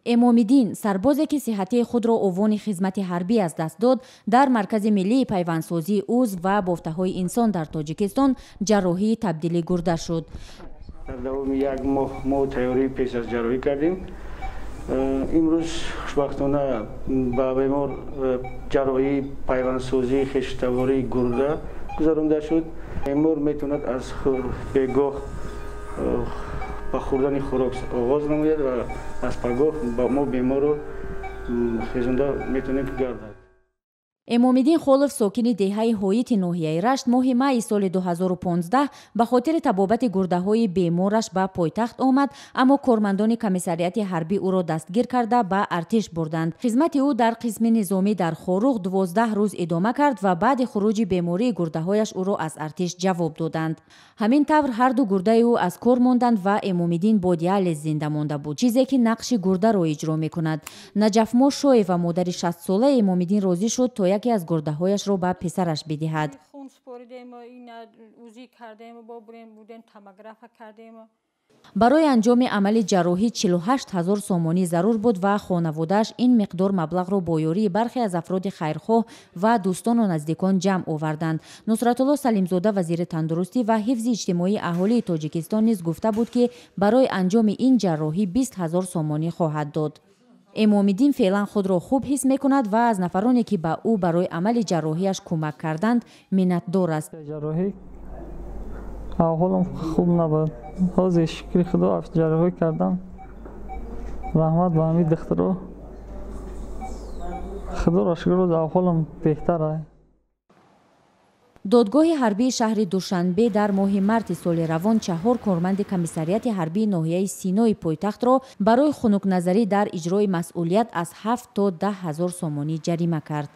Эмомиддин, сарбозе ки сиҳатии худро овони хизмати ҳарбӣ аз даст дод, дар Маркази миллии пайвандсозии узв ва бофтаҳои инсон дар Тоҷикистон ҷарроҳии табдили гурда шуд. Дар давоми як моҳ мо тайёрии пеш аз ҷарроҳӣ кардем. Имрӯз хушбахтона ба бемор ҷарроҳии пайвандсозии хештавории гурда гузаронда шуд. Бемор метавонад аз бегоҳ ба хӯрдани хӯрок оғоз намояд ва аз пагоҳ мо беморро хезонда метавонем, ки гардад. Эмомиддин Холов, сокини деҳаи Ҳоити ноҳияи Рашт, моҳи майи соли 2015 ба хотири табобати гурдаҳои бемораш ба пойтахт омад, аммо кормандони комиссариати ҳарбӣ ӯро дастгир карда, ба артиш бурданд. Хизмати ӯ дар қисми низомӣ дар Хоруғ 12 рӯз идома кард ва баъди хуруҷи бемории гурдаҳояш ӯро аз артиш ҷавоб доданд. Ҳамин тавр ҳарду гурдаи ӯ аз кор монданд ва Эмомиддин бо диализ зинда монда буд, чизе ки нақши гурдаро иҷро мекунад. Наҷафмо Шоева, модари 60-солаи Эмомиддин, розӣ шуд, то яке аз гурдаҳояшро ба писараш бидиҳад. Хун супоридем, УЗИ кардем, бурдем, томографа кардем. Барои анҷоми амали ҷарроҳӣ 48 ҳазор сомонӣ зарур буд ва хонаводааш ин миқдор маблағро бо ёрии бархе аз афроди хайрхоҳ ва дӯстону наздикон ҷамъ оварданд. Нусратулло Салимзода, вазири тандурустӣ ва ҳифзи иҷтимоии аҳолии Тоҷикистон, низ гуфта буд, ки барои анҷоми ин ҷарроҳӣ 20 ҳазор сомонӣ хоҳад дод. Эмомиддин феълан худро хуб ҳис мекунад ва аз нафароне, ки ба ӯ барои амали ҷарроҳиаш кӯмак карданд, миннатдор аст. Ҷарроҳӣ аҳволам хуб набуд, ҳозир, шукри Худо, ҷарроҳӣ кардам. Раҳмат ба ҳамин духтуро. Худоро шукр, аҳволам беҳтар. Додгоҳи ҳарбии шаҳри Душанбе дар моҳи марти соли равон чаҳор корманди комиссариати ҳарбии ноҳияи Синои пойтахтро барои хунукназарӣ дар иҷрои масъулият аз 7 то 10 ҳазор сомонӣ ҷарима кард.